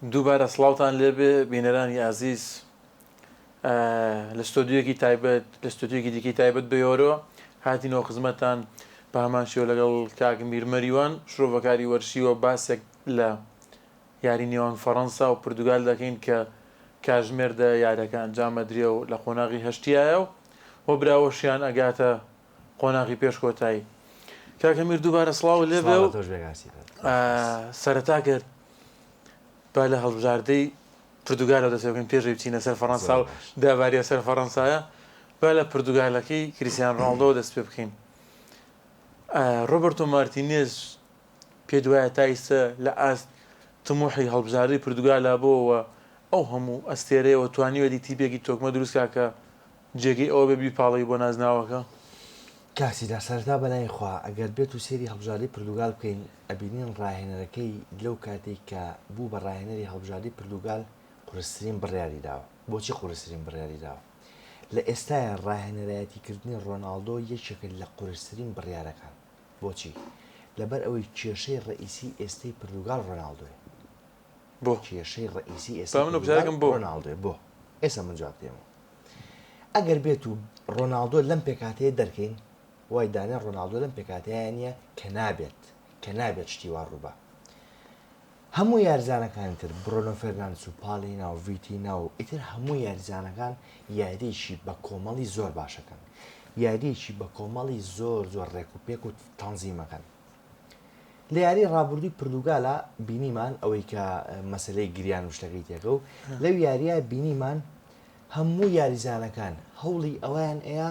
دووبارە سڵاوتان لێبێ بینەرانی ئازیز لە ستۆدیۆیەکی تایبەت لە ستۆدیۆیەکی دیکەی تایبەت بە یۆرۆ هاتینەوە خزمەتتان بە هەمان شێوە لەگەڵ کاک میر مەریوان شرۆڤەکاری وەرشیوە باسێک لە یاری نێوان فەڕەنسا و پرتوگال دەکەین کە کاژمێر دە یاریەکە ئەنجام ئەدرێ و لە قۆناغی هەشتیایە و و براوەشیان ئەگاتە قۆناغی پێش کۆتایی. کاک ئەمیر دووبارە سڵاوت لێ بێ و سەرەتا گەر با لە هەڵبژاردەی پرتوگالەوە دەست پێ بکەین پێش ئەوەی بچینە سەر فەڕەنسا و داباریە سەر فەڕەنسایە با لە پرتوگالەکەی کریستیان ڕۆناڵدۆوە دەست پێ بکەین. ڕۆبەرتۆ مارتینێز پێت وایە تا ئیستە لە ئاست تموحی هەڵبژاردەی پرتوگالا بۆوە و ئەو هەموو ئەستێرەیەوە توانیویەتی تیپێکی تۆکمە دروست کا کە جێگەی ئەوە بێ بیپاڵێی بۆ نازناوەکە؟ کاک سیدار سەرەتا بەناوی خوا، ئەگەر بێت و سەیری هەڵبژاردەی پرتوگال بکەین ئەبینین ڕاهێنەرەکەی لەو کاتەی کە بوو بە ڕاهێنەری هەڵبژاردەی پرتوگال قورسترین بڕیاری داوە، بۆچی قورسترین بڕیاری داوە؟ لە ئێستایا ڕاهێنەرایەتی کردنی ڕۆناڵدۆ یەکێکە لە قورسترین بڕیارەکان، بۆچی؟ لەبەر ئەوەی کێشەی ڕەئیسی ئێستەی پرتوگال ڕۆناڵدۆیە. بۆ؟ کێشەی ڕەئیسی با ئێستەی من پرتوگال پرسیارەکەم بۆ؟ ڕۆناڵدۆیە. بۆ؟ ئێستا من جواب دێمەوە. ئەگەر بێت و ڕۆناڵدۆ لەم پێکهاتەیە دەرکەین، وای دانێ ڕۆناڵدۆ لەم پێکهاتەیە نییە کە نابێت، کە نابێت شتی وا ڕووبا. هەموو یاریزانەکانی تر برۆنۆ فێرناندس و پالینا و ڤیتینا و ئیتر هەموو یاریزانەکان یارییەکی بە کۆمەڵی زۆر باشەکەن یارییەکی بە کۆمەڵی زۆر زۆر ڕێک و پێک و تەنزیمەکەن لە یاری ڕابردووی پردوگالا بینیمان ئەوەی کە مەسلەی گریان و شتەکەی تێکە و لەو یاریە بینیمان هەموو یاریزانەکان هەوڵی ئەویان ئەیە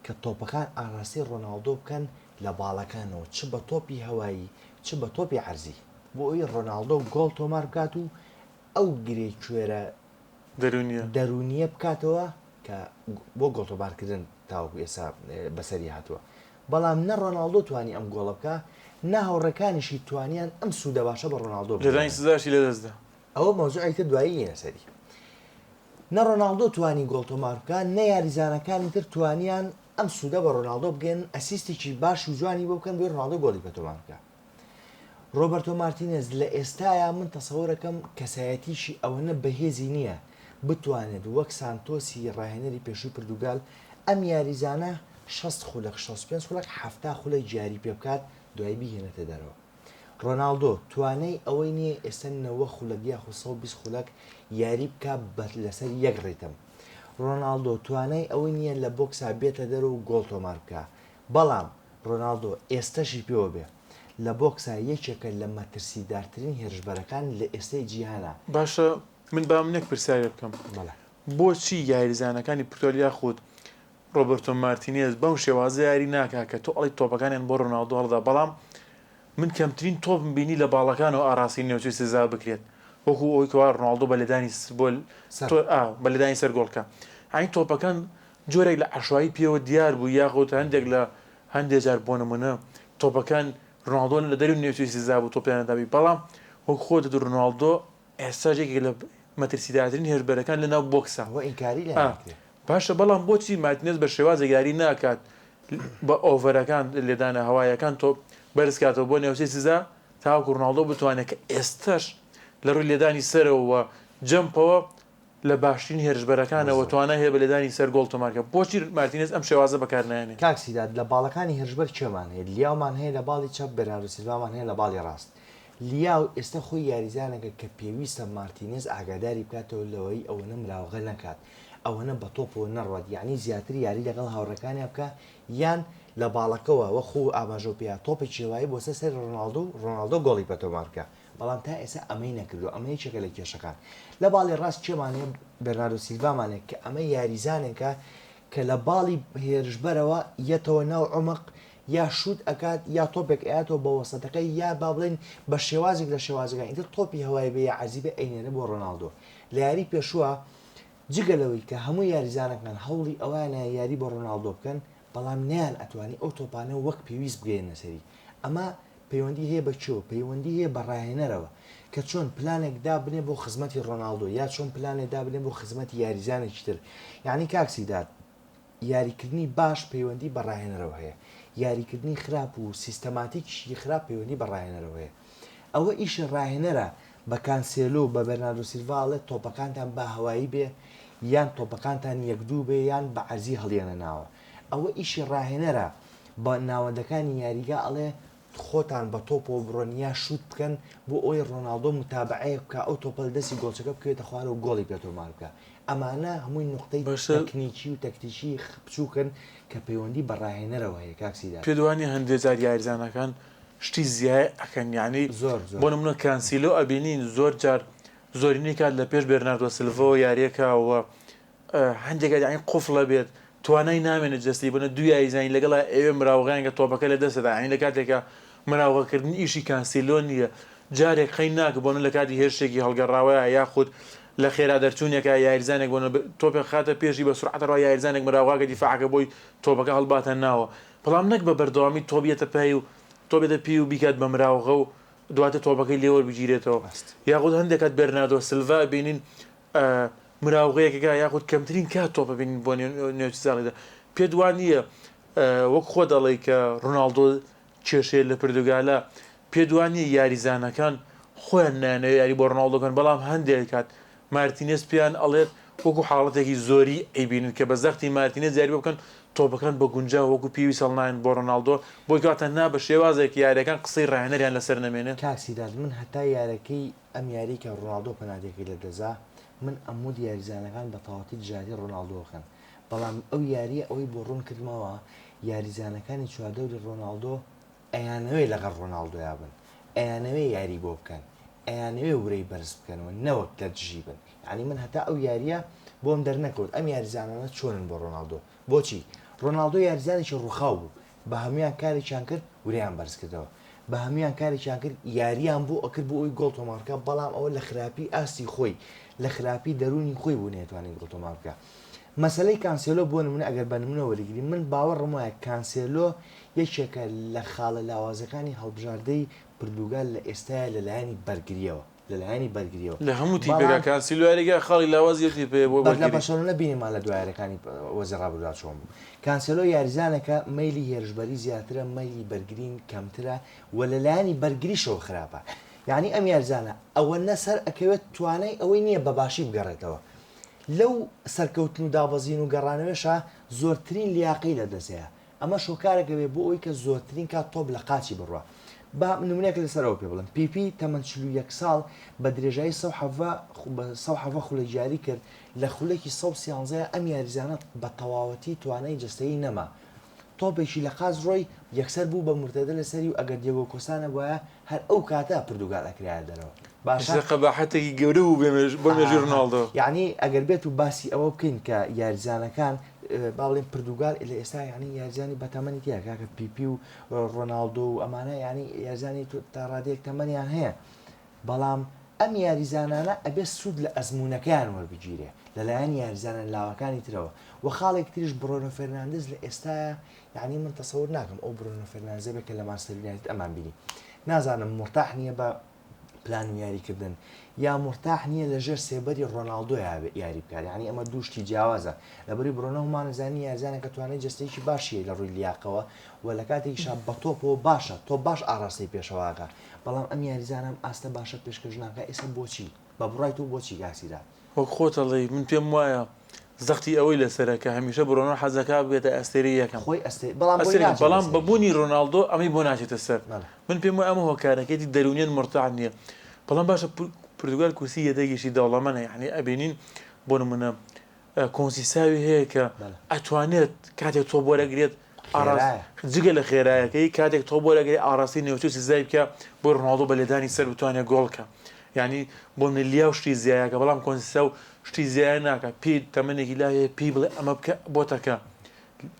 کە تۆپەکان ئاراستەی ڕۆناڵدۆ بکەن لە باڵەکانەوە چ بە تۆپی هەوایی چ بە تۆپی عەرزی بۆ ئەوەی ڕۆناڵدۆ گۆڵ تۆمار بکات و ئەو گرێ کوێرە دەروونیە. دەروونیە بکاتەوە کە بۆ گۆڵ تۆمارکردن تاوەکو ئێستا بەسەری هاتووە بەڵام نە ڕۆناڵدۆ توانی ئەم گۆڵە بکا نە هاوڕێکانیشی توانیان ئەم سوودە باشە بە ڕۆناڵدۆ لێدانی بگەیەنن. سزاشی لەدەستدا. ئەوە مەوزوعێکی تر دوایی یەنە سەری. نە ڕۆناڵدۆ توانی گۆڵ تۆمار بکا نە یاریزانەکانی تر توانیان ئەم سوودە بە ڕۆناڵدۆ بگەیەنن ئەسیستێکی باش و جوانی بۆ بکەن بۆی ڕۆناڵدۆ گۆڵی پێ تۆمار بکا. ڕۆبەرتۆ مارتینێز لە ئێستایا من تەسەورەکەم کەسایەتیشی ئەوەنە بەهێزی نییە بتوانێت وەک سانتۆسی ڕاهێنەری پێشووی پرتوگال ئەم یاریزانە 60 خولەک 65 خولەک 70 خولەک یاری پێ بکات دوای بیهێنێتە دەرەوە. ڕۆناڵدۆ توانای ئەوەی نییە ئێستا 90 خولەک یاخود 120 خولەک یاری بکا بە لەسەر یەک ڕیتم. ڕۆناڵدۆ توانای ئەوەی نییە لە بۆکسا بێتە دەرەوە و گۆڵ تۆمار بکا. بەڵام ڕۆناڵدۆ ئێستەشی پێوە بێ لە بۆکسا یەکێکە لە مەترسیدارترین هێرشبەرەکان لە ئێستەی جیهانا. باشە من با منێک پرسیارێ بکەم بەڵێ. بۆچی یاریزانەکانی پرتوگال یاخود ڕۆبەرتۆ مارتینێز بەم شێوازە یاری ناکا کە تۆ ئەڵێی تۆپەکانیان بۆ ڕۆناڵدۆ هەڵدا بەڵام من کەمترین تۆپم بینی لە باڵەکانەوە ئاراستەی نێوچەی سزا بکرێت وەکو ئەوەی کەوا ڕۆناڵدۆ بە لێدانی بۆ سەر. تۆ ئا بە لێدانی سەر گۆڵکە یانی تۆپەکان جۆرێک لە عەشوایی پێوە دیار بوو یاخود هەندێک لە هەندێ جار بۆ نمونە تۆپەکان ڕۆناڵدۆ لە دەرەوەی نێوچەی سزا بوو تۆپیان نەدابی بەڵام وەک خۆت ڕۆناڵدۆ ئێستاش یەکێک لە مەترسیدارترین هێرشبەرەکان لە ناو بۆکسە. ئەوە ئینکاری لێ ئا ناکرێ. باشە بەڵام بۆچی مارتینێز بە شێوازێک یاری ناکات بە ئۆڤەرەکان لێدانە هەوایەکان تۆپ بەرز کاتەوە بۆ نێوچەی سزا تاوەکو ڕۆناڵدۆ بتوانێت کە ئێستاش لە ڕووی لێدانی سەرەوە و جەمپەوە لە باشترین هێرشبەرەکانەوە توانای هەیە بە لێدانی سەر گۆڵ تۆمار کات بۆچی مارتینێز ئەم شێوازە بەکار نایەنێت؟ کاک سیداد لە باڵەکانی هێرشبەر کێمان هەیە؟ لیاومان هەیە لە باڵی چەپ، بێرناردۆ سیلڤامان هەیە لە باڵی ڕاست. لیاو ئێستا خۆی یاریزانێکە کە پێویستە مارتینێز ئاگاداری بکاتەوە لەوەی ئەوەنە مراوغە نەکات، ئەوەنە بە تۆپەوە نەڕوات، یەعنی زیاتر یاری لەگەڵ هاوڕێکانیا بکا یان لە باڵەکەوە وەک خۆ ئاماژەو پێیا تۆپێکی هەوایی بۆ سەر سەری ڕۆناڵدۆ و ڕۆناڵدۆ گۆڵی پێ تۆمار بکا، بەڵام تا ئێستا ئەمەی نەکردووە، ئەمە یەکێکە لە کێشەکان. لە باڵی ڕاست کێمان هەیە؟ بێرناردۆ سیلڤامان هەیە کە ئەمە یاریزانێکە کە لە باڵی هێرشبەرەوە یەتەوە ناو عومق یا شوت ئەکات یا تۆپێک ئەیاتەوە بە وەسەتەکەی یا با بڵێین بە شێوازێک لە شێوازەکان ئیتر تۆپی هەوای بێ یا عەرزی بێ ئەینێرێ بۆ ڕۆناڵدۆ لە یاری پێشووە جگە لەوەی کە هەموو یاریزانەکان هەوڵی ئەوەیانە یاری بۆ ڕۆناڵدۆ بکەن بەڵام نەیان ئەتوانی ئەو تۆپانە وەک پێویست بگەیەننە سەری ئەمە پەیوەندی هەیە بە کێوە پەیوەندی هەیە بە ڕاهێنەرەوە کە چۆن پلانێک دابنێ بۆ خزمەتی ڕۆناڵدۆ یا چۆن پلانێک دابنێ بۆ خزمەتی یاریزانێکی تر یعنی کاک سیداد یاریکردنی باش پەیوەندی بە ڕاهێنەرەوە هەیە، یاریکردنی خراپ و سیستەماتیکیشی خراپ پەیوەندی بە ڕاهێنەرەوە هەیە. ئەوە ئیشی ڕاهێنەرە بە کانسێلۆ و بە بێرناردۆ سیلڤا ئەڵێ تۆپەکانتان با هەوایی بێ یان تۆپەکانتان یەک دوو بێ یان بە عەرزی هەڵیەنە ناوە. ئەوە ئیشی ڕاهێنەرە بە ناوەندەکانی یاریگا ئەڵێ خۆتان بە تۆپەوە بڕۆن یا شووت بکەن بۆ ئەوەی ڕۆناڵدۆ متابەعەیەک بکا ئەو تۆپە لە دەستی گۆڵچەکە بکەوێتە خوارەوە و گۆڵی پێ تۆمار بکا. ئەمانە هەمووی نوقتەی باشە تەکنیکی و تەکتیکی بچووکن کە پەیوەندی بە ڕاهێنەرەوە هەیە کاک سیدار. پێت وانیە هەندێ جار یاریزانەکان شتی زیایە ئەکەن یانی زۆر زۆر. بۆ نمونە کانسیلۆ ئەبینین زۆر جار زۆرینەی کات لە پێش بێرناردۆ سلڤەوە یاریەکا و هەندێک کات یانی قوفڵە بێت توانای نامێنێت جەستەی بۆنە دوو یاریزانی لەگەڵا ئەوێ مراوغەیان کە تۆپەکە لە دەستدا یانی لە کاتێکا مراوغەکردن ئیشی کانسیلۆ نییە جارێک قەی ناکە بۆنە لە کاتی هێرشێکی هەڵگەڕاوەیە یاخود لە خێرا دەرچوونێکا یاریزانێک بۆنە تۆپێک خاتە پێشی بە سورعەت ڕا یاریزانێک مراوغاکە دیفاعەکە بۆی تۆپەکە هەڵباتە ناوە بەڵام نەک بە بەردەوامی تۆپ یەتە پای و تۆپ یەتە پێی و بیکات بە مراوغە و دواتر تۆپەکەی لێ وەربگیرێتەوە یاخود هەندێک کات بێرناردۆ سلڤا بینین مراوغەیەکەکە یاخود کەمترین کات تۆپە بینین بۆ نێو چزاڵیدا پێت وا نییە وەک خۆ دەڵێی کە ڕۆناڵدۆ کێشەیە لە پردوگالە پێت وا نییە یاریزانەکان خۆیان نایانەوێت یاری بۆ ڕۆناڵدۆ بکەن بەڵام هەندێک کات مارتینێز پێیان ئەڵێت وەکو حاڵەتێکی زۆری ئەیبینن کە بە زەختی مارتینێز یاری بۆ بکەن تۆپەکان بە گونجاو وەکو پێویست هەڵنایەن بۆ ڕۆناڵدۆ بۆی کەواتە نا بە شێوازێک یاریەکان قسەی ڕاهێنەریان لەسەر نەمێنێ. کاک سیداد من هەتا یارەکەی ئەم یاریەی کە ڕۆناڵدۆ پەناتیەکەی لەدەستدا من ئەموت یاریزانەکان بە تەواوەتی دژایەتی ڕۆناڵدۆ بکەن بەڵام ئەو یاریە ئەوەی بۆ ڕوون کردمەوە یاریزانەکانی چواردەوری ڕۆناڵدۆ ئەیانەوێ لەگەڵ ڕۆناڵدۆیا بن ئەیانەوێ یاری بۆ بکەن ئەیانەوێ ورەی بەرز بکەنەوە نەوەک لە دژی بن یانی من هەتا ئەو یاریە بۆم دەرنەکەوت ئەم یاریزانانە چۆنن بۆ ڕۆناڵدۆ بۆچی ڕۆناڵدۆ یاریزانێکی ڕوخاو بوو بە هەموویان کارێکیان کرد ورەیان بەرز کردەوە بە هەموویان کارێکیان کرد یاریان بۆ ئەکرد بۆ ئەوی گۆڵ تۆمار بکە بەڵام ئەوە لە خراپی ئاستی خۆی لە خراپی دەروونی خۆی بوو نەیتوانی گۆڵ تۆمار بکە مەسەلەی کانسێلۆ بۆ نمونە ئەگەر بە نمونە وەریگرین من باوەڕم وایە کانسێلۆ یەکێکە لە خاڵە لاوازەکانی هەڵبژاردەی پرتوگال لە ئێستایا لە لایەنی بەرگریەوە لە لایەنی بەرگریەوە لە هەموو تیپێکا بەڵام کانسیلۆ یاریگا خاڵی لاوازی ئەو تیپەیە بۆ بەس لە بەرگری. بەرشەلۆنە بینیمان لە دوا یاریەکانی وەرزی ڕابردودا چۆن بوو کانسێلۆ یاریزانێکە مەیلی هێرشبەری زیاترە مەیلی بەرگرین کەمترە و لە لایەنی بەرگریشەوە خراپە یانی ئەم یاریزانە ئەوەنە سەر ئەکەوێت توانای ئەوەی نییە بە باشی بگەڕێتەوە لەو سەرکەوتن و دابەزین و گەڕانەوەشا زۆرترین لیاقەی لەدەست هەیە، ئەمەش هۆکارێک ئەبێت بۆ ئەوەی کە زۆرترین کات تۆپ لە قاچی بڕوا. با نمونەیەک لەسەر ئەوە پێ بڵێم، پیپی تەمەن 41 ساڵ بە درێژایی 117 خولەک یاری کرد، لە خولەکی 113 ئەم یاریزانە بە تەواوەتی توانای جەستەیی نەما، تۆپێکی لە قاچ ڕۆی یەکسەر بوو بە مورتەدە لەسەری و ئەگەر دیێگۆ کۆستا نەبوایە هەر ئەو کاتە پردوگال ئەکرایە دەرەوە باشە. ئیستا قەباحەتێکی گەورە بوو بۆ مێژووی ئاها ڕۆناڵدۆ. یەعنی ئەگەر بێت و باسی ئەوە بکەین کە یاریزانەکان با بڵێین پردوگال لە ئێستا یەعنی یاریزانی بەتەمەنی تیا کاکە پیپی و ڕۆناڵدۆ و ئەمانە یەعنی یاریزانی تا ڕادەیەک تەمەنیان هەیە بەڵام ئەم یاریزانانە ئەبێ سوود لە ئەزموونەکەیان وەربگیرێ لەلایەن یاریزانە لاوەکانی ترەوە وە خاڵێکی تریش بڕۆنۆ فێرناندز لە ئێستایا یانی من تەسەور ناکەم ئەو برۆنۆ فێرناندزە بێ کە لە مانچستەر یونایتد ئەمان بینی نازانم مورتاح نییە بە پلان و یاریکردن یا مورتاح نییە لە ژێر سێبەری ڕۆناڵدۆ یاری بکات یعنی ئەمە دوو شتی جیاوازە لەبەری برۆنۆ هەموومان زانی یاریزانێکە توانای جەستەیەکی باشی هەیە لە ڕووی لیاقەوە و لە کاتێکیشا بە تۆپەوە باشە تۆپ باش ئاڕاستەی پێشەوە ئەکا بەڵام ئەم یاریزانە ئەم ئاستە باشە پێشکەش ناکا ئێستا بۆچی بە بڕوای تۆ بۆچی کاک سیداد؟ وەک خۆت ئەڵێی من پێم وایە زەختی ئەوەی لەسەرە کە هەمیشە برۆنۆ حەزەکا ببێتە ئەستێرەی یەکەم. خۆی ئەستێ بەڵام بۆی ئەستێرەی ناچێتە بەڵام بە سەریش. بوونی رۆناڵدۆ ئەمەی بۆ ناچێتە سەر. بەڵێ. من پێم وایە ئەمە هۆکارەکەیەتی دەروونیەن مورتاح نییە. بەڵام باشە پرتوگال کورسی یەدەگێکی دەوڵەمەنە یانی ئەبینین بۆ نموونە کۆنسیساوی هەیە کە ئەتوانێت کاتێک تۆپ وەرەگرێت جگە لە خێرایەکەی کاتێک تۆپ وەرەگرێت ئاراستەی نێوچەی سزای بکە بۆ ڕۆناڵدۆ بە لێدانی سەر بتوانێت گۆڵ کە یعنی بۆ منە لیاو شتی زیایەکە بەڵام کۆنسیساو شتی زیایە ناکە پێی تەمەنێکی لایە پێی بڵێ ئەمە بکە بۆتەکە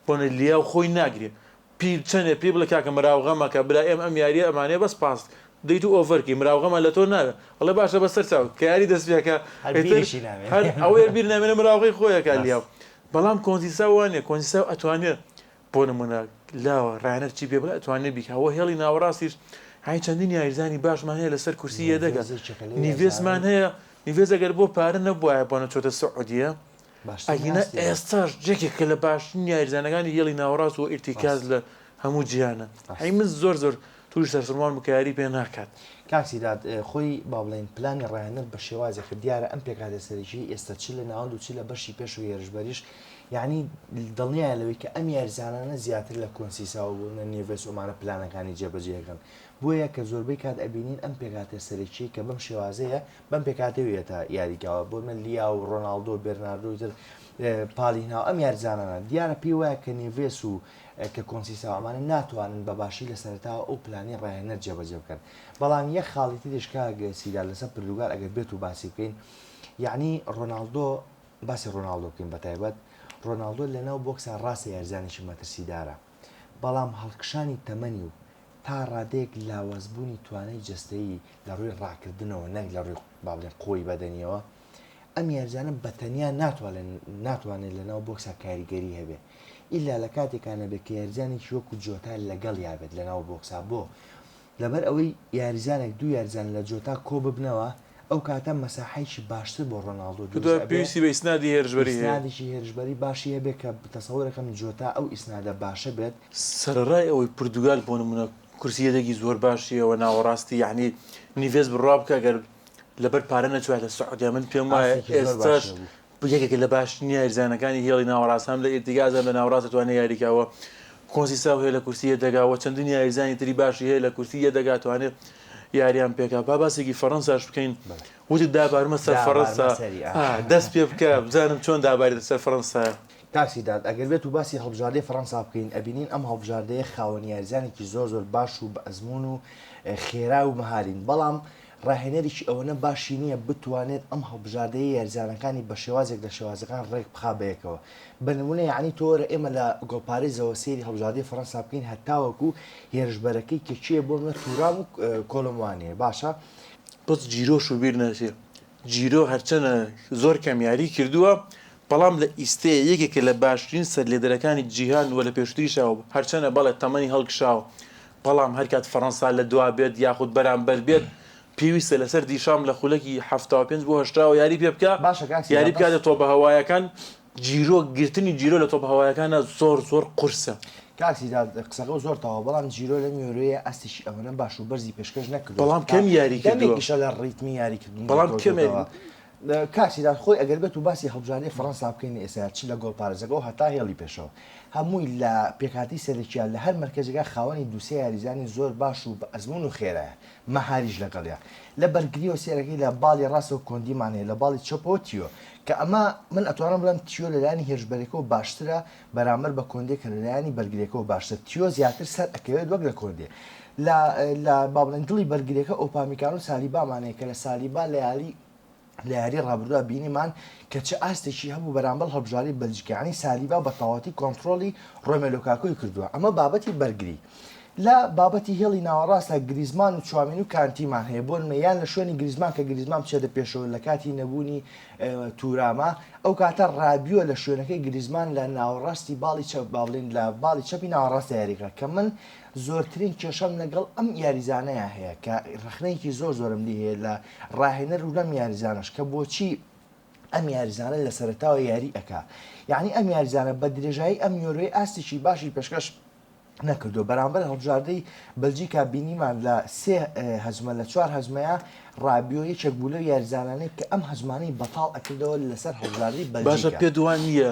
بۆنە لیاو خۆی ناگرێت پیر چەنێ پێی بڵێ کاکە مراوغە مەکە برا ئێمە ئەم یاریە ئەمانەیە بەس پاس دەیت و ئۆڤەر کەی مراوغەمان لە تۆ ناوێ ئەڵێ باشە بەسەر چاو کە یاری دەست پێکا هەر ئیتر بیریشی نامێنێ. هەر ئەوەیە بیر نامێنێ مراوغەی خۆی ئەکا ڕاست. لیاو بەڵام کۆنسیساو وا نیە کۆنسیساو ئەتوانێ بۆ نمونە لاوە ڕاهێنەر چی پێ بڵێ ئەتوانێ بیکا وە هێڵی ناوەڕاستیش هەی چەندین یاریزانی باشمان هەیە لەسەر کورسی یەدەگە نێڤێز یەکێکە لەو نیڤێسمان یاریزانانەی هەیە نیڤێز ئەگەر بۆ پارە نەبوایە بۆ نەچۆتە سعودیە باشترین ئەگینا ئاستی هەیە. ئێستاش یەکێکە لە باشترین یاریزانەکانی هێڵی ناوەڕاست و ئیرتیکاز ڕاست. لە هەموو جیهانە. ڕاست. هەی من زۆر زۆر تووشی سەرسوڕمان بوو کە یاری پێ ناکات. کاک سیداد خۆی با بڵێین پلانی ڕاهێنەر بە شێوازێکە دیارە ئەم پێکهاتە سەرەکیەی ئێستا چ لە ناوەند و چ لە بەشی پێش و هێرشبەریش یانی دڵنیایە لەوەی کە ئەم یاریزانانە زیاتر لە کۆنسیساو و نە نێڤێس ئۆمانە پلانەکانی جێبەجێ ئەکەن بۆیە کە زۆربەی کات ئەبینین ئەم پێکهاتە سەرەکیەی کە بەم شێوازەیە بەم پێکهاتەوە یەتە یاریگاوە بۆ من لیاو ڕۆناڵدۆ بێرناردۆ تر پالیناو ئەم یاریزانانە دیارە پێی وایە کە نێڤێس و کە کۆنسیساو ئەمانە ناتوانن بە باشی لە سەرەتاوە ئەو پلانەی ڕاهێنەر جێبەجێ بکەن بەڵام یەک خاڵی تریش کاک سیدار لەسەر پردوگال ئەگەر بێت و باسی بکەین یعنی ڕۆناڵدۆ باسی ڕۆناڵدۆ بکەین بە تایبەت ڕۆناڵدۆ لەناو بۆکسا ڕاستە یاریزانێکی مەترسیدارە بەڵام هەڵکشانی تەمەنی و تا ڕادەیەک لاوازبوونی توانای جەستەیی لە ڕووی ڕاکردنەوە نەک لە ڕووی با بڵێین قوەی بەدەنیەوە ئەم یاریزانە بە تەنیا ناتوانێت ناتوانێت لەناو بۆکسا کاریگەری هەبێ ئیلا لە کاتێکا نەبێت کە یاریزانێکی وەکو جۆتا لەگەڵیا بێت لەناو بۆکسا بۆ لەبەر ئەوەی یاریزانێک دوو یاریزان لە جۆتا کۆ ببنەوە ئەو کاتە مەساحەیەکی باشتر بۆ ڕۆناڵدۆ دروست دوای ئەبێ پێویستی بە ئیسنادی هێرشبەری هەیە. ئیسنادێکی هێرشبەری باشی هەبێ کە تەسەورەکەم جۆتا ئەو ئیسنادە باشە بێت. سەرەڕای ئەوەی پورتوگال بۆ نموونە کورسی یەدەگی زۆر باشی هەیە و ناوەڕاستی یەعنی نیڤێز بڕوا بکە گەر لەبەر پارە نەچوایەتە سعودیە من پێم وایە ئاستێکی زۆر ئێستاش باشی هەبوو. یەکێکە لە باشترین یاریزانەکانی هێڵی ناوەڕاست هەم لە ئیرتیکاز هەم لە ناوەڕاست دەتوانێت یاری کا و کۆنسیساو هەیە لە کورسی یەدەگا و چەندین یاریزانی تری باشی هەیە لە کورسی یەدەگا توانێت یاریان پێکا با باسێکی فەڕەنساش بکەین وتت دابارمە سەر فەڕەنسا دابارمە سەری ئا. دەست پێ بکە بزانم چۆن داباریتە سەر فەڕەنسا. کاک سیداد ئەگەر بێت و باسی هەڵبژاردەی فەڕەنسا بکەین ئەبینین ئەم هەڵبژاردەیە خاوەن یاریزانێکی زۆر زۆر باش و بە ئەزموون و خێرا و مەهارین بەڵام ڕاهێنەرێکی ئەوەنە باشی نییە بتوانێت ئەم هەڵبژاردەیە یاریزانەکانی بە شێوازێک لە شێوازەکان ڕێک بخا بەیەکەوە بە نمونە یەعنی تۆ وەرە ئێمە لە گۆڵپارێزەوە سەیری هەڵبژاردەی فەڕەنسا بکەین هەتاوەکو هێرشبەرەکەی کە کێیە بۆ منە تورام و کۆلۆموانیە باشە. بەس جیرۆش و بیر نەچێ جیرۆ هەرچەنە زۆر کەم یاری کردووە بەڵام لە ئیستەیە یەکێکە لە باشترین سەرلێدەرەکانی جیهان و لە پێشوتریشا هەرچەنە بەڵێ تەمەنی هەڵکشاوە بەڵام هەرکات فەرەنسا لە دوا بێت یاخود بەرامبەر بێت پێویستە لەسەر دیشام لە خولەکی 75 بۆ 80 یاری پێ بکا باشە کاک سینا یاری بەس بکاتە تۆپە هەوایەکان جیرۆ گرتنی جیرۆ لە تۆپە هەوایەکانە زۆر زۆر قورسە. کاک سیداد قسەکەو زۆر تەواوە بەڵام جیرۆ لەم یۆرۆیە ئاستێکی ئەوەنە باش و بەرزی پێشکەش نەکردووە بەڵام تا کەم یاری کردووە. دەمێکیشە لە ڕیتمی یاریکردن بەڵام کەم یاری دوورکەوتۆتەوە. کاک سیداد خۆی ئەگەر بێت و باسی هەڵبژاردەی فەڕەنسا بکەین ئێستا چ لە گۆڵپارێزەکەوە هەتا هێڵی پێشەوە هەمووی لە پێکهاتەی سەرەکییان لە هەر مەرکەزێکا خاوەنی دوو سێ یاریزانی زۆر باش و بە ئەزموون و خێرایە مەهاریش لەگەڵیا لە بەرگریەوە سێرەکەی لە باڵی ڕاستەوە کۆندیمان هەیە لە باڵی چەپەوە تیۆ کە ئەمە من ئەتوانم بڵێم تیۆ لە لایەنی هێرشبەرەکەوە باشترە بەرامبەر بە کۆندێ کە لە لایەنی بەرگریەکەوە باشتر تیۆ زیاتر سەر ئەکەوێت وەک لە کۆندێ لە لە با بڵێن دڵی بەرگریەکە ئۆپامیکانۆ و سالیبامان هەیە کە لە سالیبا لە یاری لە یاری ڕابردووە بینیمان کە چ ئاستێکی هەبوو بەرامبەر هەڵبژاردەی بەلجیکا یانی سالیبا بە تەواوەتی کۆنتڕۆڵی ڕۆمێلۆ لوکاکۆی کردووە ئەمە بابەتی بەرگری لە بابەتی هێڵی ناوەڕاستە گریزمان و چوامینی و کانتیمان هەیە بۆ نمونە یان لە شوێنی گریزمان کە گریزمان بچێتە پێشەوە لە کاتی نەبوونی توراما ئەو کاتە ڕابیۆ لە شوێنەکەی گریزمان لە ناوەڕاستی باڵی چەپ با بڵێین لە باڵی چەپی ناوەڕاستە یاریکە کە من زۆرترین کێشەم لەگەڵ ئەم یاریزانەیە هەیە کە ڕەخنەیەکی زۆر زۆرم لی هەیە لە ڕاهێنەر و لەم یاریزانەش کە بۆچی ئەم یاریزانە لە سەرەتاوە یاری ئەکا یعنی ئەم یاریزانە بە درێژایی ئەم یۆرۆی ئاستێکی باشی پێشکەش نەکردووە بەرامبەر هەڵبژاردەی بەلجیکا بینیمان لە سێ هەجمە لە چوار هەجمەیە ڕابیۆ یەکێک بوو لەو یاریزانانەی کە ئەم هەجمانەی بەتاڵ ئەکردەوە لەسەر هەڵبژاردەی باشە بەلجیکا. پێت وا نییە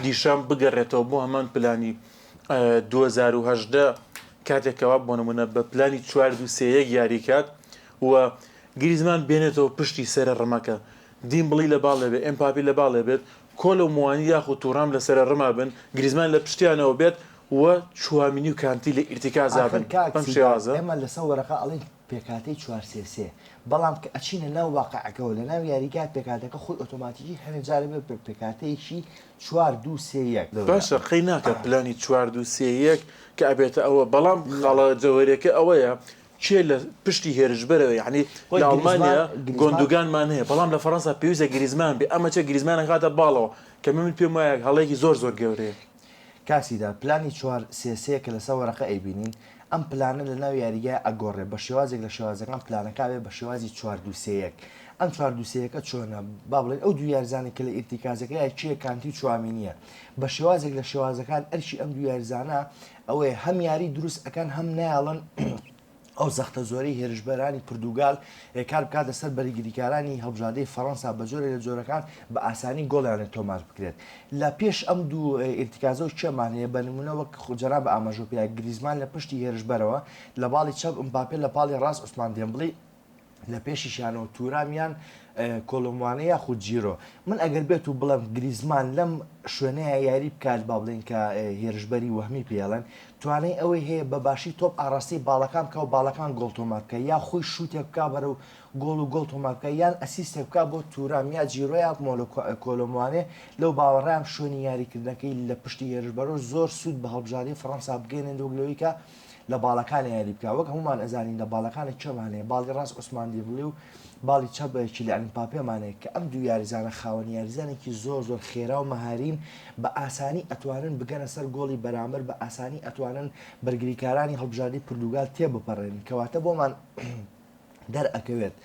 دیشام بگەڕێتەوە بۆ هەمان پلانی 2018 کاتێک کەوا بۆ نمونە بە پلانی 4 2 3 1 یاری کات و گریزمان بێنێتەوە پشتی سەرە ڕمەکە دیمبڵی لە باڵێ بێ ئێمپاپی لە باڵێ بێت کۆلۆ موانی یاخود تورام لە سەرە ڕما بن گریزمان لە پشتیانەوە بێت و چوامینی و کانتی لە ئیرتیکازا ئاخر بن کاک بەم سیداد شێوازە. ئێمە لەسەر وەرەقە ئەڵێین پێکهاتەی چوار سێ سێ بەڵام کە ئەچینە ناو واقعەکەوە لە ناو یاریگا پێکهاتەکە خۆی ئۆتۆماتیکی هەنێ جار ئەبێ بە پێکهاتەیەکی چوار دوو سێ یەک. باشە قەی ناکا پلانی چوار دوو سێ یەک کە ئەبێتە ئەوە بەڵام خاڵە جەوهەریەکە ئەوەیە کێ لە پشتی هێرشبەرەوە یانی خۆی لە گریزمان ئەڵمانیا گریزمان گۆندوگانمان هەیە بەڵام لە فەرەنسا پێویستە گریزمان بێ ئەمە چە گریزمان ئەخاتە باڵەوە کە من پێم وایە هەڵەیەکی زۆر زۆر گەورەیە. کاک سیدار پلانی چوار سێ سێ کە لەسەر وەرەقە ئەیبینین ئەم پلانە لە ناو یاریگای ئەگۆڕێ بە شێوازێک لە شێوازەکان پلانەکە ئەبێ بە شێوازی چوار دوو سێ یەک ئەم چوار دوو سێ یەکە چۆنە با بڵێین ئەو دوو یاریزانەی کە لە ئیرتیکازەکەیە کێ کانتی و چوامینیە بە شێوازێک لە شێوازەکان ئەرکی ئەم دوو یاریزانە ئەوەیە هەم یاری دروست ئەکەن هەم نایەڵن. ئەو زەختە زۆرەی هێرشبەرانی پردوگال کار بکاتە سەر بەرگریکارانی هەڵبژاردەی فەرەنسا بە جۆرێک لە جۆرەکان بە ئاسانی گۆڵیان لێ تۆمار بکرێت. لە پێش ئەم دوو ئیرتیکازەوە کێمان هەیە بە نمونە وەک جەناب ئاماژەو پێیا گریزمان لە پشتی هێرشبەرەوە لە باڵی چەپ ئمباپێ لە پاڵی ڕاست عوسمان دێمبڵی لە پێشیشیانەوە تورام یان کۆلۆموانێ یاخود جیرۆ. من ئەگەر بێت و بڵێم گریزمان لەم شوێنەیە یاری بکات با بڵێین کە هێرشبەری وەهمی پێڵێن توانای ئەوەی هەیە بە باشی تۆپ ئاڕاستەی باڵەکان بکا و باڵەکان گۆڵ تۆمار بکا یا خۆی شووتێک بکا بەرەو گۆڵ و گۆڵ تۆمار بکا یان ئەسیستێک بکا بۆ تورام یا جیرۆ یا مۆلۆ کۆلۆموانێ لەو باوەڕەیام شوێنی یاریکردنەکەی لە پشتی هێرشبەرەوە زۆر سوود بە هەڵبژاردەی فەڕەنسا بگەیەنێت وەک لەوەی کە لە باڵەکانە یاری بکا وەک هەموومان ئەزانین لە باڵەکانە کێمان هەیە باڵی ڕاست عوسمان دیمبلی و باڵی چەپ کیلیان ئمپاپێمان هەیە کە ئەم دوو یاریزانە خاوەن یاریزانێکی زۆر زۆر خێرا و مەهارین بە ئاسانی ئەتوانن بگەنە سەر گۆڵی بەرامبەر بە ئاسانی ئەتوانن بەرگریکارانی هەڵبژاردەی پردوگال تێبپەڕێنن کەواتە بۆمان دەرئەکەوێت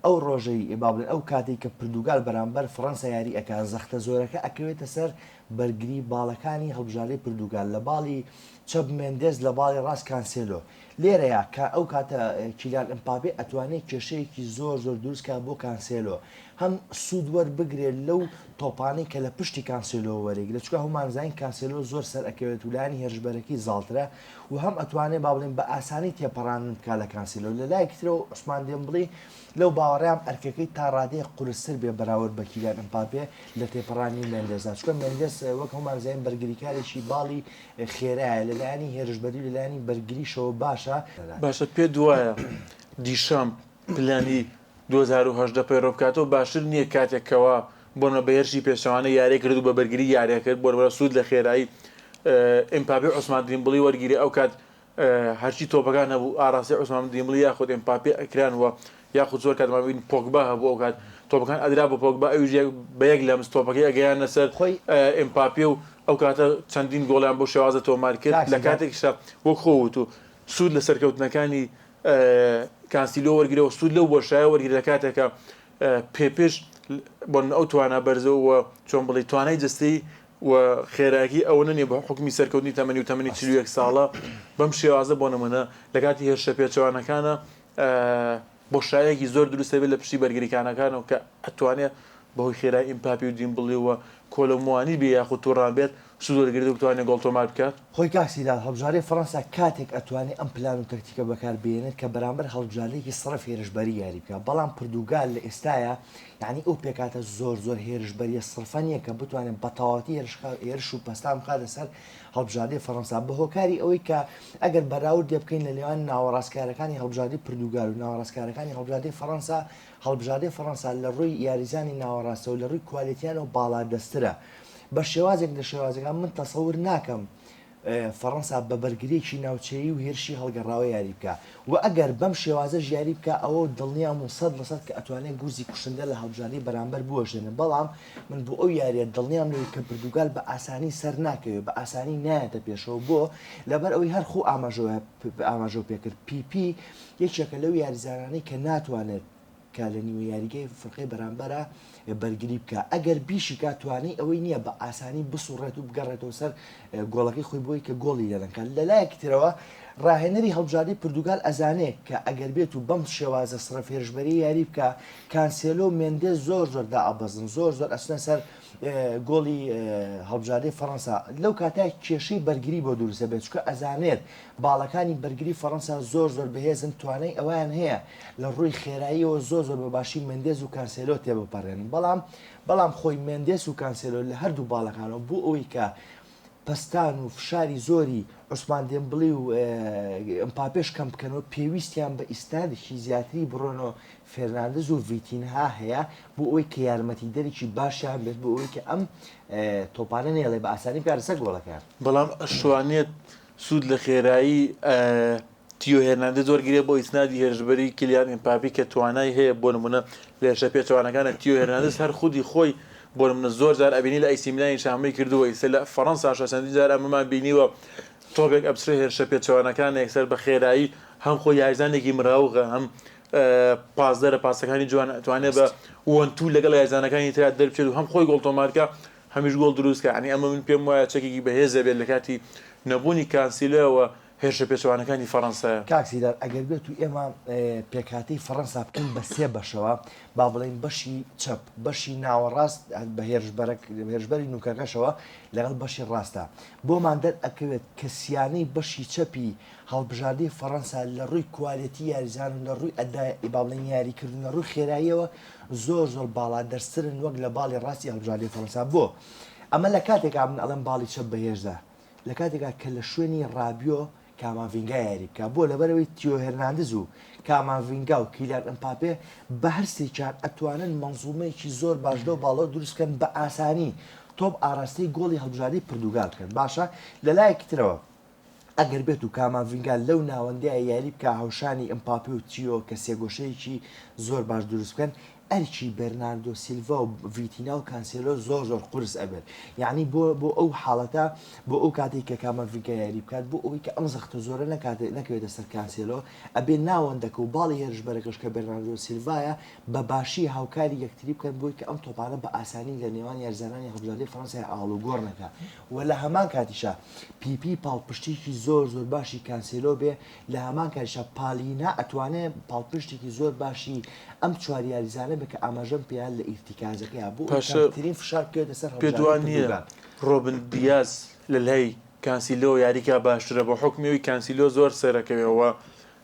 ئەو ڕۆژەی با بڵێن ئەو کاتەی کە پردوگال بەرامبەر فڕەنسا یاری ئەکا زەختە زۆرەکە ئەکەوێتە سەر بەرگری باڵەکانی هەڵبژاردەی پردوگال لە باڵی چەپ مێندێز لە باڵی ڕاست کانسێلۆ لێرەیا کە ئەو کاتە کیلیان ئمپاپێ ئەتوانێت کێشەیەکی زۆر زۆر دروست کا بۆ کانسێلۆ هەم سوود وەربگرێت لەو تۆپانەی کە لە پشتی کانسێلۆ وەرەگرێت چونکە هەموومان زانین کانسێلۆ زۆر سەر ئەکەوێت و لایەنی هێرشبەرەکەی زاڵترە و هەم ئەتوانێ با بڵێین بە ئاسانی تێپەڕاندن بکا لە کانسیلۆ لە لایەکی ترەوە عوسمان دێمبڵی لەو باوەڕەیام ئەرکەکەی تا ڕادەیەک قورستر بێ بەراورد بە کیلیان ئمپاپێ لە تێپەڕاندنی مێندێزدا چونکە مێندێز وەک هەموومان زانین بەرگریکارێکی باڵی خێرایە لە لایەنی هێرشبەری و لە لایەنی بەرگریشەوە باشە. باشە پێت وایە دیشامپ پلانی 2018 پەیڕەو بکاتەوە باشتر نییە کاتێک کەوا بۆنە بە هێرشی پێچەوانە یاریی کرد و بە بەرگری یاریی کرد بۆنمونە سوود لە خێرایی ئێمپاپێ و عوسمان دیمبڵی وەرگیرێ ئەو کات هەرچی تۆپەکان هەبوو ئاراستەی عوسمان دیمبڵی یاخود ئێمپاپێ ئەکران و یاخود زۆر کات مان بین پۆگبا هەبوو ئەو کات تۆپەکان ئەدرا بە پۆگبا ئەویش بە یەک لەمس تۆپەکەی ئەگەیانە سەر خۆی ئێمپاپێ و ئەو کاتە چەندین گۆڵیان بەو شێوازە تۆمار کرد کاک لە سیداد کاتێکیشا وەک خۆ وتوو سوود لە سەرکەوتنەکانی کانسیلۆ وەرگرە و سوود لەو بۆشایە وەرگرە لە کاتێکا پێپش بۆ ئەو توانا بەرزە و چۆن بڵێی توانای جەستەیی و خێراکی ئەوەنە نیە بە حوکمی سەرکەوتنی تەمەنی و تەمەنی 41 ساڵە بەم شێوازە بۆ نمونە لە کاتی هێرشە پێچەوانەکانە بۆشایەکی زۆر دروست دەبێت لە پشتی بەرگریکانەکانەوە کە ئەتوانێت بەهۆی خێرای ئیمپاپی و دیمبڵی و کۆلۆموانی بێ یاخود توران بێت سوود وەرگرێت و بتوانێت گۆڵ تۆمار بکات. خۆی کاک سیداد هەڵبژاردەی فەڕەنسا کاتێک ئەتوانێ ئەم پلان و تەکتیکە بەکار بێنێت کە بەرامبەر هەڵبژاردەیەکی سڕف هێرشبەری یاری بکات بەڵام پردوگال لە ئێستایا یانی ئەو پێکهاتە زۆر زۆر هێرشبەریە سڕفە نیە کە بتوانێت بەتەواوەتی هێرش و پەستان بخاتە سەر هەڵبژاردەی فەڕەنسا بە هۆکاری ئەوەی کە ئەگەر بەراوردێ بکەین لە نێوان ناوەڕاستکارەکانی هەڵبژاردەی پردوگال و ناوەڕاستکارەکانی هەڵبژاردەی فەڕەنسا هەڵبژاردەی فەڕەنسا لە ڕووی یاریزانی ناوەڕاستەوە لە ڕووی کوالێتیانەوە باڵادەستترە بە شێوازێک لە شێوازەکان من تەسەور ناکەم فەڕەنسا بە بەرگرییەکی ناوچەیی و هێرشی هەڵگەڕاوە یاری بکا و ئەگەر بەم شێوازەش یاری بکا ئەوە دڵنیام و 100% کە ئەتوانێت گورزی کوشندە لە هەڵبژاردەی بەرامبەر بوەشێنێ بەڵام من بۆ ئەو یاریە دڵنیام لەوەی کە پرتوگال بە ئاسانی سەر ناکەوێت بە ئاسانی نایەتە پێشەوە بۆ لەبەر ئەوەی هەر خۆ ئاماژەو پێکرد پیپی یەکێکە لەو یاریزانانەی کە ناتوانێت کە لە نیوە یاریگای فرقەی بەرامبەرا بەرگری بکا ئەگەر بیشیکا توانای ئەوەی نییە بە ئاسانی بسوڕێت و بگەڕێتەوە سەر گۆڵەکەی خۆی بۆی کە گۆڵی لێنەکات لەلایەکی ترەوە ڕاهێنەری هەڵبژاردەی پرتوگال ئەزانێ کە ئەگەر بێت و بەم شێوازە سڕف هێرشبەری یاری بکا کانسێلۆ و مێندێز زۆر زۆر دائەبەزن زۆر زۆر ئەچنە سەر گۆڵی هەڵبژاردەی فەڕەنسا لەو کاتە کێشەی بەرگری بۆ دروست دەبێت چونکە ئەزانێت باڵەکانی بەرگری فەڕەنسا زۆر زۆر بەهێزن توانای ئەوەیان هەیە لە ڕووی خێراییەوە زۆر زۆر بە باشی مێندێز و کانسێلۆ تێبپەڕێنن بەڵام بەڵام خۆی مێندێس و کانسێلۆ لە هەردوو باڵەکانەوە بۆ ئەوەی کە پەستان و فشاری زۆری عوسمان دێمبڵی و ئمپاپێش کەم بکەنەوە پێویستیان بە ئیسنادێکی زیاتری بڕۆنۆ فێرناندز و ڤیتینها هەیە بۆ ئەوەی کە یارمەتیدەرێکی باشیان بێت بۆ ئەوەی کە ئەم تۆپانە نەیەڵێ بە ئاسانی بگاتە سەر گۆڵەکەیان. بەڵام ئەشتوانێت سوود لە خێرایی تیۆ هێرناندێز وەرگرێت بۆ ئیسنادی هێرشبەری کیلیان ئێمپاپی کە توانای هەیە بۆ نمونە لە هێرشە پێچەوانەکانە تیۆ هێرناندێز هەر خودی خۆی بۆ نمونە زۆر جار ئەبینی لە ئەیسی میلانیش ئەمەی کردووە ئیستا لە فەڕەنساشە چەندین جار ئەمەمان بینیوە تۆپێک ئەبچرێ هێرشە پێچەوانەکانە یەکسەر بە خێرایی هەم خۆی یاریزانێکی مراوغە هەم پاسدەرە پاسەکانی جوان ئەتوانێت بە one two لەگەڵ یاریزانەکانی ترا دەربچێت و هەم خۆی گۆڵ تۆمارکە هەمیش گۆڵ دروست کە یانی ئەمە من پێم وایە چەکێکی بەهێز دەبێت لە کاتی نەبوونی کانسیلۆ و. هێرشە پێچەوانەکانی فەڕەنسایە. کاک سیدار ئەگەر بێت و ئێمە پێکهاتەی فەڕەنسا بکەین بە سێ بەشەوە با بڵێین بەشی چەپ، بەشی ناوەڕاست بە هێرشبەرەک هێرشبەری نوکەکەشەوە لەگەڵ بەشی ڕاستە بۆمان دەرئەکەوێت کە سیانەی بەشی چەپی هەڵبژاردەی فەڕەنسا لە ڕووی کوالێتی یاریزان و لە ڕووی ئەدای با بڵێین یاریکردن لە ڕووی خێراییەوە زۆر زۆر باڵا دەسترن وەک لە باڵی ڕاستی هەڵبژاردەی فەڕەنسا بۆ ئەمە لە کاتێکا من ئەڵێم باڵی چەپ بەهێزە لە کاتێکا کە لە شوێنی ڕابیۆ کاماڤینگا یاری بکا بۆ لەبەرئەوەی تیۆ هێرناندز و کاماڤینگا و کیلیان ئمپاپێ بە هەرسێکیان ئەتوانن مەنزومەیەکی زۆر باش لەو باڵەوە دروست بکەن بە ئاسانی تۆپ ئاراستەی گۆڵی هەڵبژاردەی پردوگال بکەن باشە لە لایەکی ترەوە ئەگەر بێت و کاماڤینگا لەو ناوەندەیە یاری بکا هاوشانی ئمپاپێ و تیۆ کە سێگۆشەیەکی زۆر باش دروست بکەن ئەرکی بێرناردۆ سیلڤا و ڤیتینا و کانسێلۆ زۆر زۆر قورس ئەبێت یعنی بۆ بۆ ئەو حاڵەتە بۆ ئەو کاتێک کە کاماڤینگا یاری بکات بۆ ئەوەی کە ئەم زەختە زۆرە نەکات نەکەوێتە سەر کانسێلۆ ئەبێ ناوەندەکە و باڵی هێرشبەرەکەش کە بێرناردۆ سیلڤایە بە باشی هاوکاری یەکتری بکەن بۆی کە ئەم تۆپانە بە ئاسانی لە نێوان یاریزانانی هەڵبژاردەی فەرەنسای ئاڵوگۆڕ نەکا و لە هەمان کاتیشا پیپی پاڵپشتیکی زۆر زۆر باشی کانسێلۆ بێ لە هەمان کاتیشا پالینا ئەتوانێ پاڵپشتێکی زۆر باشی ئەم چوار یاریزانە بێ کە ئاماژەم پێیا لە ئیرتیکازەکەیا بۆ ئەوەی پاشە کەمترین فشار بکەوێتە سەر پێت وا هەڵبژاردەی نییە پرتوگال. ڕۆبن دیاز لە لای کانسیلۆ یاریکا باشترە بە حوکمی ئەوی کانسیلۆ زۆر سەرەکەوێ و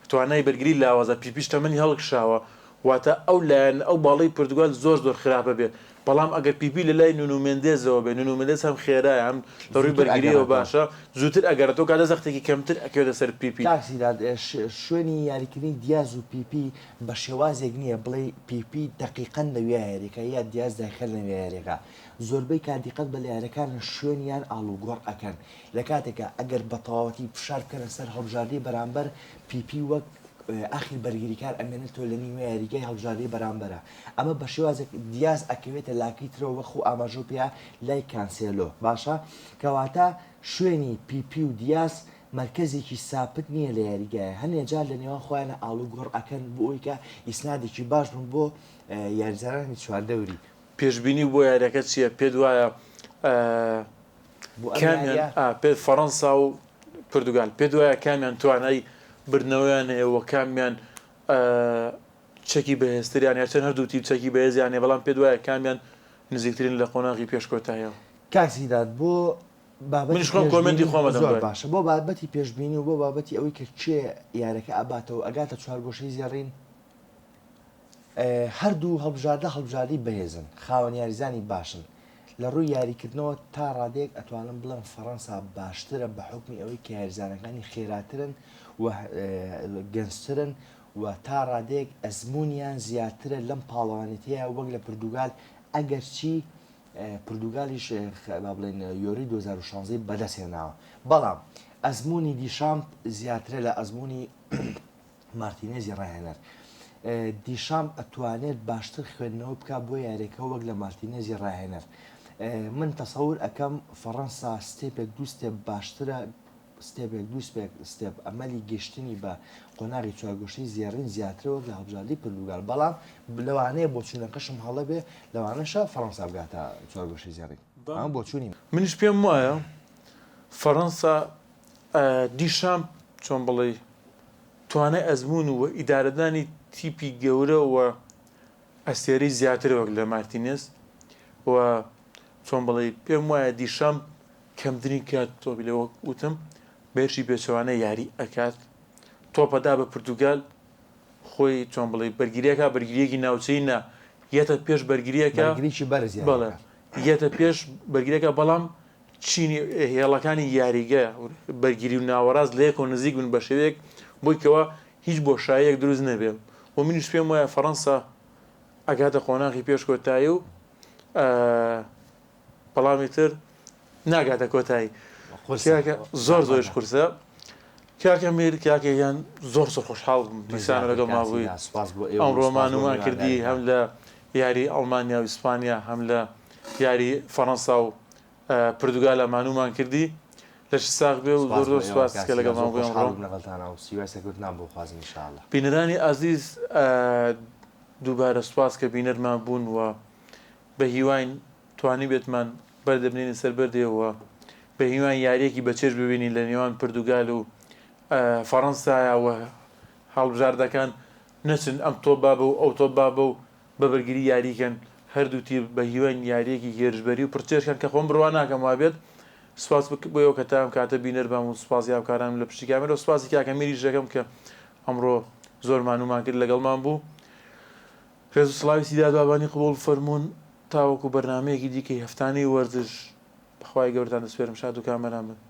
توانای بەرگری لاوازە پیپیش تەمەنی هەڵکشاوە واتە ئەو لایەن ئەو باڵەی پرتوگال زۆر زۆر خراپە بێ بەڵام ئەگەر پیپی لە لای نونو مێندێزەوە بێ نونو مێندێز هەم خێرایە هەم لە ڕووی زووتر بەرگریەوە ئەگەڕێتەوە. باشە زووتر ئەگەڕێتەوە کاتە زەختێکی کەمتر ئەکەوێتە سەر پیپی. کاک سیداد شوێنی یاریکردنی دیاز و پیپی بە شێوازێک نییە بڵێی پیپی دەقیقەن لەویا یاریەکا یا دیاز دایخەن لەویا یاریەکا زۆربەی کات دیقەت بە لە یاریەکان شوێنیان ئاڵوگۆڕ ئەکەن لە کاتێکا ئەگەر بە تەواوەتی فشار بکەنە سەر هەڵبژاردەی بەرامبەر پیپی وەک ئاخیر بەرگریکار ئەمێنێتەوە لە نیوە یاریگای هەڵبژاردەی بەرامبەرە ئەمە بە شێوازێک دیاز ئەکەوێتە لاکەی ترەوە وەک خۆ ئاماژەو پێیا لای کانسێلۆ باشە کەواتە شوێنی پیپی و دیاز مەرکەزێکی ساپت نییە لە یاریگایە هەنێ جار لە نێوان خۆیانە ئاڵوگۆڕ ئەکەن بۆ ئەوەی کە ئیسنادێکی باش بن بۆ یاریزانانی چواردەوری. پێشبینی بۆ یاریەکە چییە؟ پێت وایە بۆ ئەم کامیان یاریە؟ پێت فەڕەنسا و پرتوگال پێت وایە کامیان توانای بردنەوەیان هەیە و کامیان چەکی بەهێزتریان هەیە؟ چەند هەردوو تیپ چەکی بەهێزیان هەیە بەڵام پێت وایە کامیان نزیکترین لە قۆناغی پێش کۆتاییەوە؟ کاک سیداد بۆ بابەتی منیش خۆم کۆمێنتی پێشبینی خۆم ئەدەم زۆر دوای. باشە بۆ بابەتی پێشبینی و بۆ بابەتی ئەوەی کە کێ یارەکە ئەباتەوە ئەگاتە چوارگۆشەی زێڕین هەردوو هەڵبژاردە هەڵبژاردەی بەهێزن خاوەن یاریزانی باشن لە ڕووی یاریکردنەوە تا ڕادەیەک ئەتوانم بڵێم فەڕەنسا باشترە بە حوکمی ئەوەی کە یاریزانەکانی خێراترن و گەنجترن و تا ڕادەیەک ئەزموونیان زیاترە لەم پاڵەوانێتیە وەک لە پردوگال ئەگەرچی پردوگالیش با بڵێن یۆرۆی 2016 بەدەست هێناوە بەڵام ئەزموونی دیشامپ زیاترە لە ئەزموونی مارتینێزی ڕاهێنەر. دیشامپ ئەتوانێت باشتر خوێندنەوە بکات بۆ یاریەکە وەک لە مارتینێزی ڕاهێنەر. من تەسەور ئەکەم فەڕەنسا ستێپێک دوو ستێپ باشترە ستێپێک دوو ستێپ ئەمەلی گەشتنی بە قۆناغی چوارگۆشەی زێڕین زیاترە وەک لە هەڵبژاردەی پرتوگال بەڵام لەوانەیە بۆچوونەکەشم هەڵە بێ لەوانەشە فەڕەنسا بگاتە چوارگۆشەی زێڕین ئەمە بۆچوونی منە. منیش پێم وایە فەڕەنسا دیشامپ چۆن بڵێی توانای ئەزموون و ئیدارەدانی تیپی گەورە و ئەستێرەی زیاترە وەک لە مارتینێز و چۆن بڵێی پێم وایە دیشامپ کەمترین کات تۆپی لە وەک وتم بەهێرشی پێچەوانە یاری ئەکات تۆپەدا بە پرتوگال خۆی چۆن بڵێ بەرگریەکە بەرگریەکی ناوچەی نا یەتە پێش بەرگریەکە بەرگریی بەرز یاری بەڵێ ئەکات. یەتە پێش بەرگریەکە بەڵام چینی هێڵەکانی یاریگە بەرگری و ناوەڕاست لە یەکەوە نزیک بن بە شێوەیەک بۆی کەوا هیچ بۆشاییەک دروست نەبێ و منیش پێم وایە فەڕەنسا ئەگاتە قۆناغی پێش کۆتایی و بەڵامی تر ناگاتە کۆتایی قورسە زۆر زۆریش زەحمەتە. قورسە کاکە میر کاکە یان زۆر زۆر خۆشحاڵ بووم من دیسانە زیاتر لەگەڵ کاک مابووی سینا سوپاس بۆ ئێوە و ئەمڕۆ سوپاس بۆ مانومان کردی هەم میوانداریتان. لە یاری ئەڵمانیا و ئیسپانیا هەم لە یاری فەڕەنسا و پرتوگالە مانومان کردی لەشت ساغ بێ و سوپاس زۆر بۆ زۆر ئێوە سوپاس کاک کە سینا لەگەڵمان زۆر بووی خۆشحاڵ ئەمڕۆ. بووم لەگەڵتانا و هیوای سەرکەوتنان بۆ خوازم ان شاء اللە. بینەرانی ئازیز دووبارە سوپاس کە بینەرمان بوون و بە هیواین توانیبێتمان بەردە بنێینە سەر بەردێ و بە هیواین یارییەکی بەچێژ ببینین لە نێوان پرتوگال و فەڕەنسایە و هەڵبژاردەکان نەچن ئەم تۆپ بابە و ئەو تۆپ بابە و بە بەرگری یاری کەن هەردوو تیپ بە هیواین یاریەکی هێرشبەری و پڕچێژکەن کە خۆم بڕوا ناکەم وابێت سوپاس بۆ ئێوە کە تا ئەم کاتە بینەر بام و سوپاسی هاوکارانم لە پشتی کامێرا و سوپاسی کاک ئەمیریش دەکەم کە ئەمڕۆ زۆر مانوومان کرد لەگەڵمان بوو ڕێز و سڵاوی سیداد بابانی قبوڵ فەرموون تاوەکو بەرنامەیەکی دیکەی هەفتانەی وەرزش بەخوای گەورەتان دەسپێرم شاد و کامەران بن.